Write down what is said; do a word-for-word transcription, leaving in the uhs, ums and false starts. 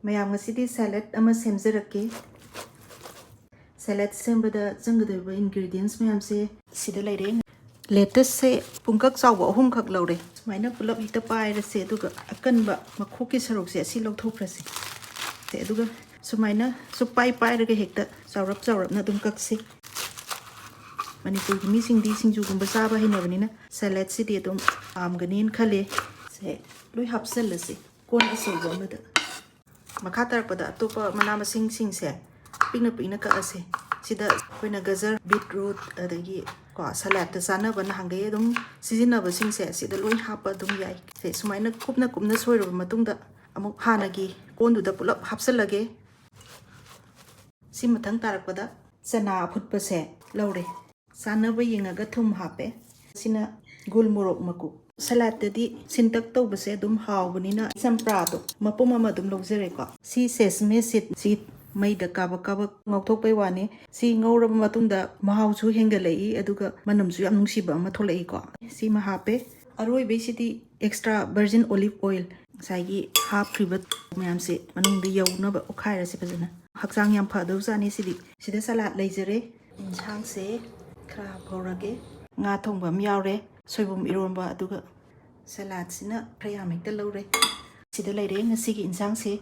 ꯃꯌꯥꯝ, ꯉꯁꯤꯗꯤ ꯁꯦꯂꯦꯗ ꯑꯃ ꯁꯦꯝꯖꯔꯛꯀꯦ꯫ ꯁꯦꯂꯦꯗ ꯁꯦꯝꯕꯗ ꯆꯪꯒꯗꯧꯔꯤꯕ ꯏꯟꯒ꯭ꯔꯤꯗꯤꯌꯦꯟꯁ ꯃꯌꯥꯝꯁꯦ ꯁꯤꯗ ꯂꯩꯔꯦ꯫ ꯂꯦꯇꯁꯁꯦ ꯄꯨꯡꯀꯛ ꯆꯥꯎꯕ ꯑꯍꯨꯝꯈꯛ ꯂꯧꯔꯦ꯫ ꯁꯨꯃꯥꯏꯅ ꯄꯨꯂꯞ ꯍꯦꯛꯇ ꯄꯥꯏꯔꯁꯦ, ꯑꯗꯨꯒ ꯑꯀꯟꯕ ꯃꯈꯣꯛꯀꯤ ꯁꯔꯨꯛꯁꯦ ꯑꯁꯤ ꯂꯧꯊꯣꯛꯈ꯭ꯔꯁꯦ꯫ ꯑꯗꯨꯒ ꯁꯨꯃꯥꯏꯅ ꯁꯨꯞꯄꯥꯏ ꯄꯥꯏꯔꯒ ꯍꯦꯛꯇ ꯆꯥꯎꯔꯞ ꯆꯥꯎꯔꯞꯅ ꯑꯗꯨꯝ ꯀꯛꯁꯤ꯫ ꯃꯅꯤꯄꯨꯔꯒꯤ ꯃꯤꯁꯤꯡꯗꯤ ꯁꯤꯡꯖꯨꯒꯨꯝꯕ ꯆꯥꯕ ꯍꯩꯅꯕꯅꯤꯅ ꯁꯦꯂꯦꯗꯁꯤꯗꯤ ꯑꯗꯨꯝ ꯄꯥꯝꯒꯅꯤꯅ ꯈꯜꯂꯦ꯫ ꯁꯦ ꯂꯣꯏ ꯍꯥꯞꯆꯜꯂꯁꯤ ꯀꯣꯟ ꯑꯆꯧꯕ ꯑꯃꯗ꯫ ꯃꯈꯥ ꯇꯥꯔꯛꯄꯗ ꯑꯇꯣꯞꯄ ꯃꯅꯥ ꯃꯁꯤꯡꯁꯤꯡꯁꯦ ꯄꯤꯛꯅ ꯄꯤꯛꯅ ꯀꯛꯑꯁꯦ꯫ ꯁꯤꯗ ꯑꯩꯈꯣꯏꯅ ꯒꯖꯔ, ꯕꯤꯠꯔꯨꯠ, ꯑꯗꯒꯤ ꯀꯣ ꯁꯂꯥꯗꯇ ꯆꯥꯅꯕ ꯅꯍꯥꯟꯈꯩ ꯑꯗꯨꯝ ꯁꯤꯖꯤꯟꯅꯕꯁꯤꯡꯁꯦ ꯁꯤꯗ ꯂꯣꯏ ꯍꯥꯞꯄ ꯑꯗꯨꯝ ꯌꯥꯏ꯫ ꯁꯦ ꯁꯨꯃꯥꯏꯅ ꯀꯨꯞꯅ ꯀꯨꯞꯅ ꯁꯣꯏꯔꯕ ꯃꯇꯨꯡꯗ ꯑꯃꯨꯛ ꯍꯥꯟꯅꯒꯤ ꯀꯣꯟꯗꯨꯗ ꯄꯨꯂꯞ ꯍꯥꯞꯆꯜꯂꯒꯦ꯫ ꯁꯤ ꯃꯊꯪ ꯇꯥꯔꯛꯄꯗ ꯆꯅꯥ ꯑꯐꯨꯠꯄꯁꯦ ꯂꯧꯔꯦ꯫ ꯆꯥꯅꯕ ꯌꯦꯡꯉꯒ ꯊꯨꯝ ꯍꯥꯞꯄꯦ꯫ ꯁꯤꯅ ꯒꯨꯜ ꯃꯣꯔꯣꯛ ꯃꯀꯨꯞ꯫ ꯁꯂꯥꯗꯇꯗꯤ ꯁꯤꯟꯇꯛ ꯇꯧꯕꯁꯦ ꯑꯗꯨꯝ ꯍꯥꯎꯕꯅꯤꯅ ꯆꯝꯄ꯭ꯔꯥꯗꯣ ꯃꯄꯨꯝ ꯑꯃ ꯑꯗꯨꯝ ꯂꯧꯖꯔꯦꯀꯣ꯫ ꯁꯤ ꯁꯦꯁꯃꯦ ꯁꯤꯗ, ꯁꯤ ꯃꯩꯗ ꯀꯥꯕꯛ ꯀꯥꯕꯛ ꯉꯧꯊꯣꯛꯄꯩ ꯋꯥꯅꯤ꯫ ꯁꯤ ꯉꯧꯔꯕ ꯃꯇꯨꯡꯗ ꯃꯍꯥꯎꯁꯨ ꯍꯦꯟꯒꯠꯂꯛꯏ, ꯑꯗꯨꯒ ꯃꯅꯝꯁꯨ ꯌꯥꯝ ꯅꯨꯡꯁꯤꯕ ꯑꯃ ꯊꯣꯛꯂꯛꯏꯀꯣ꯫ ꯁꯤꯃ ꯍꯥꯞꯄꯦ꯫ ꯑꯔꯣꯏꯕꯩꯁꯤꯗꯤ ꯑꯦꯛꯁꯇ꯭ꯔꯥ ꯚꯔꯖꯤꯟ ꯑꯣꯂꯤꯚ ꯑꯣꯏꯜ, ꯉꯁꯥꯏꯒꯤ ꯍꯥꯞꯈ꯭ꯔꯤꯕ ꯃꯌꯥꯝꯁꯦ ꯃꯅꯨꯡꯗ ꯌꯧꯅꯕ ꯑꯣꯠꯈꯥꯏꯔꯁꯦ ꯐꯖꯅ꯫ ꯍꯛꯆꯥꯡ ꯌꯥꯝ ꯐꯗꯧꯖꯥꯠꯅꯤ ꯁꯤꯗꯤ꯫ ꯁꯤꯗ ꯁꯂꯥꯗ ꯂꯩꯖꯔꯦ꯫ ꯏꯟꯁꯥꯡꯁꯦ ꯈꯔ ꯍꯥꯞꯍꯧꯔꯒꯦ꯫ ꯉꯥ ꯊꯣꯡꯕ ꯑꯃ ꯌꯥꯎꯔꯦ, ꯁꯣꯏꯕꯨꯝ ꯏꯔꯣꯟꯕ, ꯑꯗꯨꯒ ꯁꯂꯥꯗꯁꯤꯅ ꯈꯔ ꯌꯥꯝ ꯍꯦꯛꯇ ꯂꯧꯔꯦ꯫ ꯁꯤꯗ ꯂꯩꯔꯦ ꯉꯁꯤꯒꯤ ꯏꯟꯁꯥꯡꯁꯦ꯫